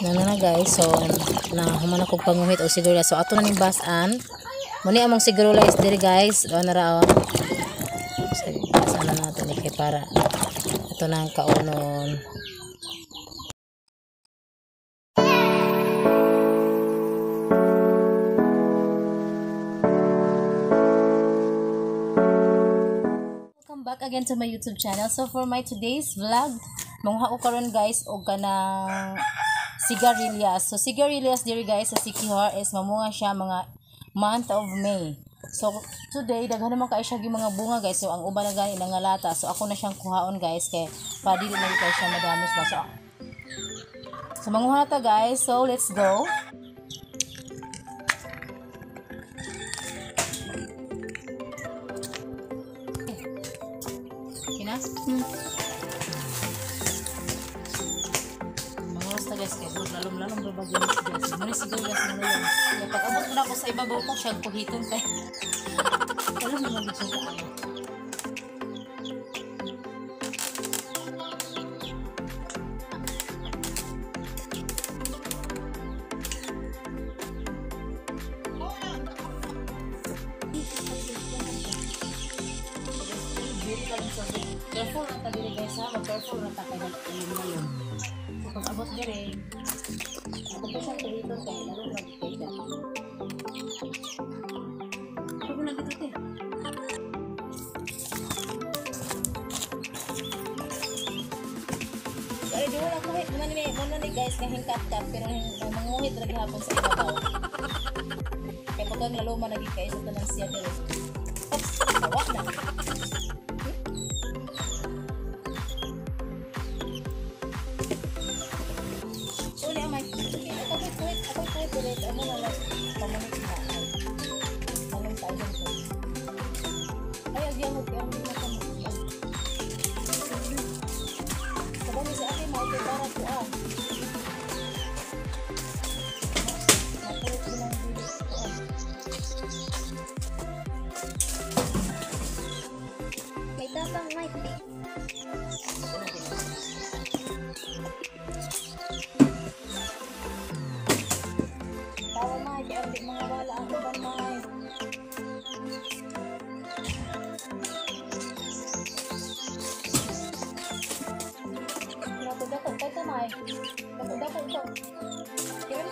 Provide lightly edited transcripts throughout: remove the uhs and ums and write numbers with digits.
Nana na guys, so na human ako panguhit og sigarilyas. So ato na ning basan. Muni among sigarilyas diri guys. Do na ra oh. So basan na natin ni kay para ato na ang kaunon. Welcome back again to my YouTube channel. So for my today's vlog, manguha ko karon guys og kanang sigarilyas. So sigarilyas diri guys sa Siquijor is mamunga siya mga month of May. So today daghan naman kay siya gyud mga bunga guys. So ang uban na gani nangalata. So ako na siyang kuhaon guys kay para dili na kay siya madamage ba. So manguha ta guys. So let's go. Kina? Manguha guys kay lalom-lalom ra ba gyud guys. Muna sigarilyas na lalom. Kaya pag abot ko na ako sa ibabaw ko siya kuhiton kay. Alam mo naman siya kaayo. Careful na ta diri guys ha, mag-careful na ta kay lalom-lalom. So pag abot diri, ako pa siyang kuhiton kay lalom na kay siya. Ako na dito te. Ay, di wala kuhit. Muna ni guys, nga hingkat-kat, pero manguhit ra gihapon sa ibabaw. Kaya pag ang laloma naging kay sa tanan siya diri. Oops, nawa na. Uli amay. Ako kuhit, ako kuhit diri. Amo na lang pamunit na. Anong tayo dyan? Ay, agyan mo, kaya hindi na kami. Sabang sa akin, maupay para ko ah. Mapulit ko lang dito ko ah. May tapang may. Tawa may, kaya hindi mga wala ang uban may. Dako-dako kay tamay. Dako-dako to. Kaya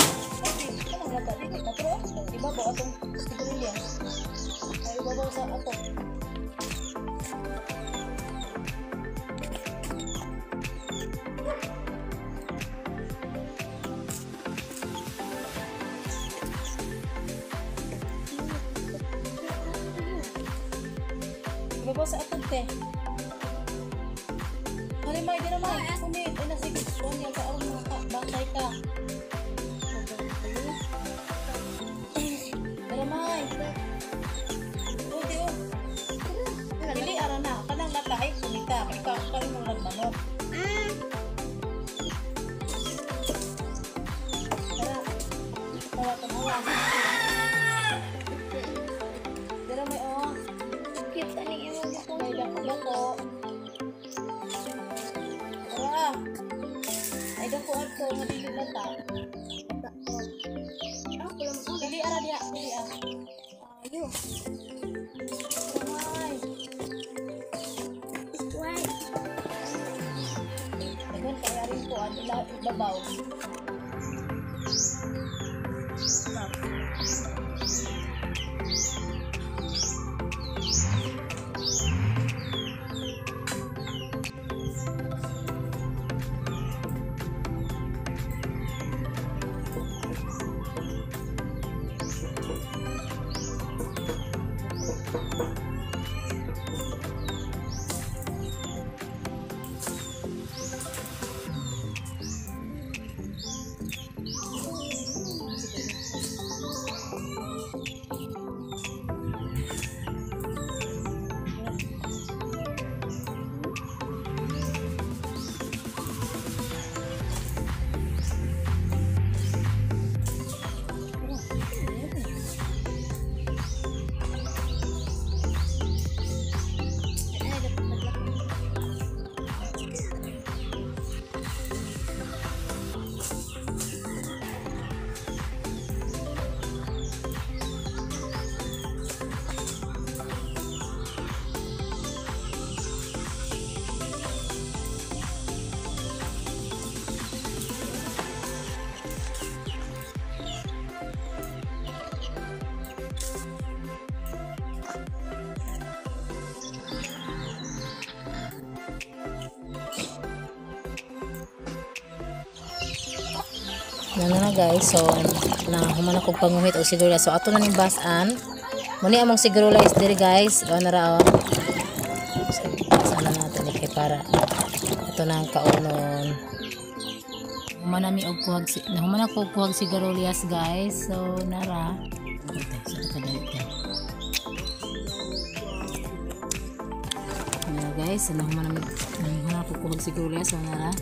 okay, kanang lata dili katro. Ibabaw atong sigarilyas. Ay ibabaw sa ato. Ibabaw sa atong te. Halimay, di naman. Kumit. Ay, nasige. Kuhan niya ka. Aron mga ka. Batay ka. Daramay. O, di o. Dili, ara na. Kanang lata ay kumita. Ikaw, kayo mong nagmanok. Tara. Tawa, tawa. Daramay, o. Cute aning imong dako. Ay, dako-dako. Tara. Ay, dako ato. Nga dili lata. Dili ara diha, dili ara. Ayo. Ay. Why? Daghan kay aring ko ang ila ibabaw. Ano na guys, so nahuman ako panguhit og sigarilyas. So ato na ning basan. Muni among sigarilyas diri guys. O na ra oh. So, basan na natin kay para ato na ang kaunon. Human nami og kuhag nahuman ako og kuhag sigarilyas guys. So nara. Nara guys, so, nahuman ako kuhag sigarilyas. So nara.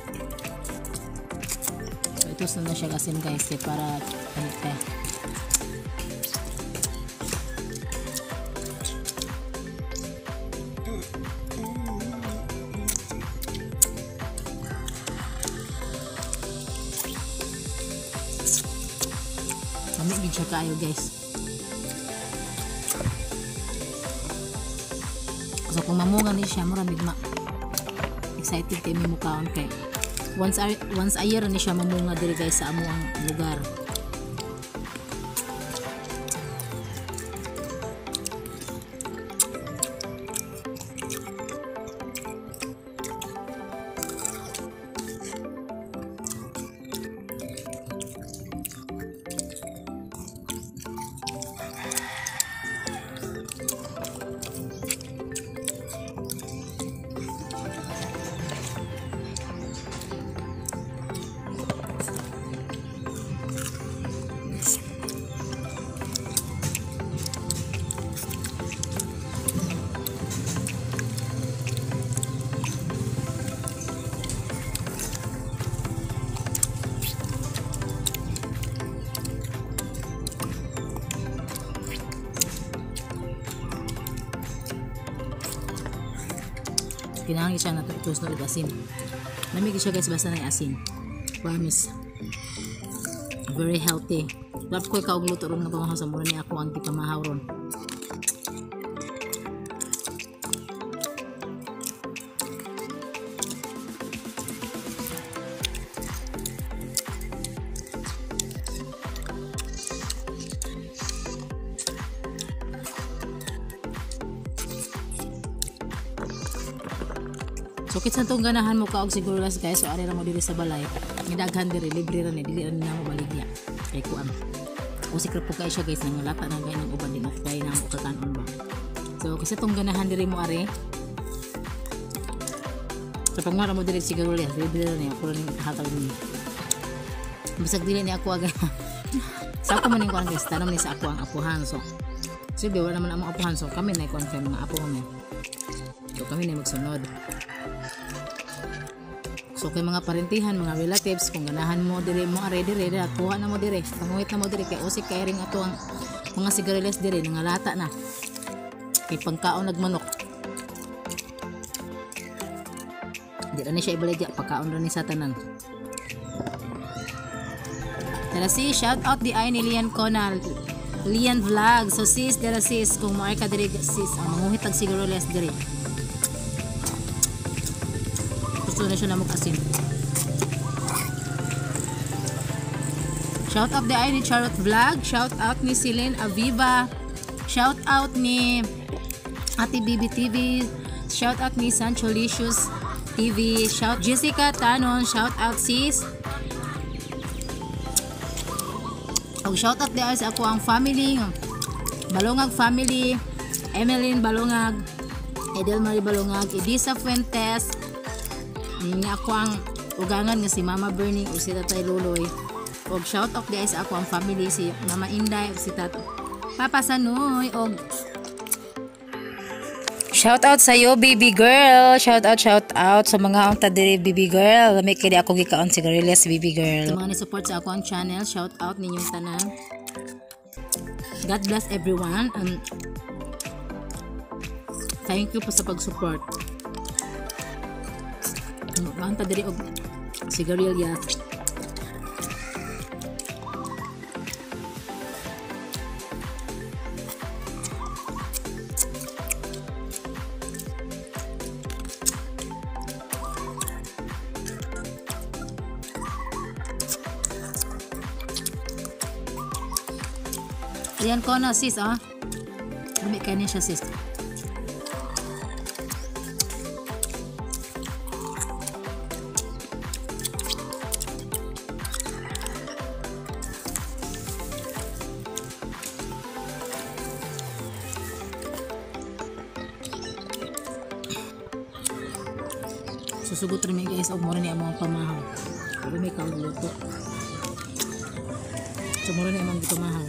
Ito na siya asin guys eh, para panit. Lami gid siya kaayo guys. So kung mamunga ni siya mura migma. Excited kay mi mukaon kay once a year ni siya mamunga diri guys sa amuang lugar. Kinahanglan siya natutos no og asin. Lamig siya guys basta na asin. Promise. Very healthy. Love ko kaog luto ron nga pamahaw sa mura ni ako ang gipamahaw ron. So kitsa tong ganahan mo kaog sigarilyas guys, so ari ra mo diri sa balay. Ngidaghan diri, libre ra ni, dili ra ni namo baligya. Kay kuan. Usik ra po kay siya guys, nangalata na gay ng uban din at kay namo kakanon ba. So kasi tong ganahan diri mo ari. So pag mo diri sigarilyas, libre ra ni ako ra ning hatag ni. Bisag dili ni ako aga. Sa ako man ning kuan guys, tanom ni sa ako ang apuhan. So sige wala naman among apuhan, so kami na kuan kay mga apo kami. So kami na magsunod. So kay mga parentihan, mga relatives, kung ganahan mo diri mo are diri, kuha na mo diri, panguhit na mo diri kay usik kay ring ato ang mga sigarilyas diri nangalata na. Kay pangkaon nagmanok. Di ra ni siya ibaligya, pagkaon ra ni sa tanan. Tara sis, shout out di ay ni Lian Conal. Lian Vlog. So sis, dara sis, kung moay ka diri sis, ang manguhit og sigarilyas diri. Gusto na siya na mag-asin. Shout out di ay ni Charlotte Vlog. Shout out ni Celine Aviva. Shout out ni Ate Bibi TV. Shout out ni Sancho Licious TV. Shout Jessica Tanon. Shout out sis. Og shout out di ay sa ako ang family. Balongag family. Emeline Balongag. Edel Marie Balongag. Edisa Fuentes. Nga ako ang ugangan nga si Mama Bernie o si Tatay Luloy. Og shout out guys ako ang family si Mama Inday o si Tato Papa Sanoy. Og shout out sa iyo baby girl. Shout out sa mga unta diri baby girl. Lami kay ako gikaon sigarilyas baby girl. Sa mga ni support sa ako ang channel, shout out ninyong tanan. God bless everyone and thank you po sa pag-support. Manta diri og sigarilyas. Ayan ko na sis ah. Lami kay ni siya sis. Susugot ra mi, guys, og mura ni among pamahaw. Pero may kaluto. So mura ni among gipamahaw.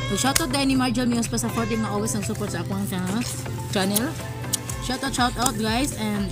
So, shoutout dahil ni Marjol Mios pa sa 14 nga always ang support sa akong channel. Shoutout, shoutout, guys, and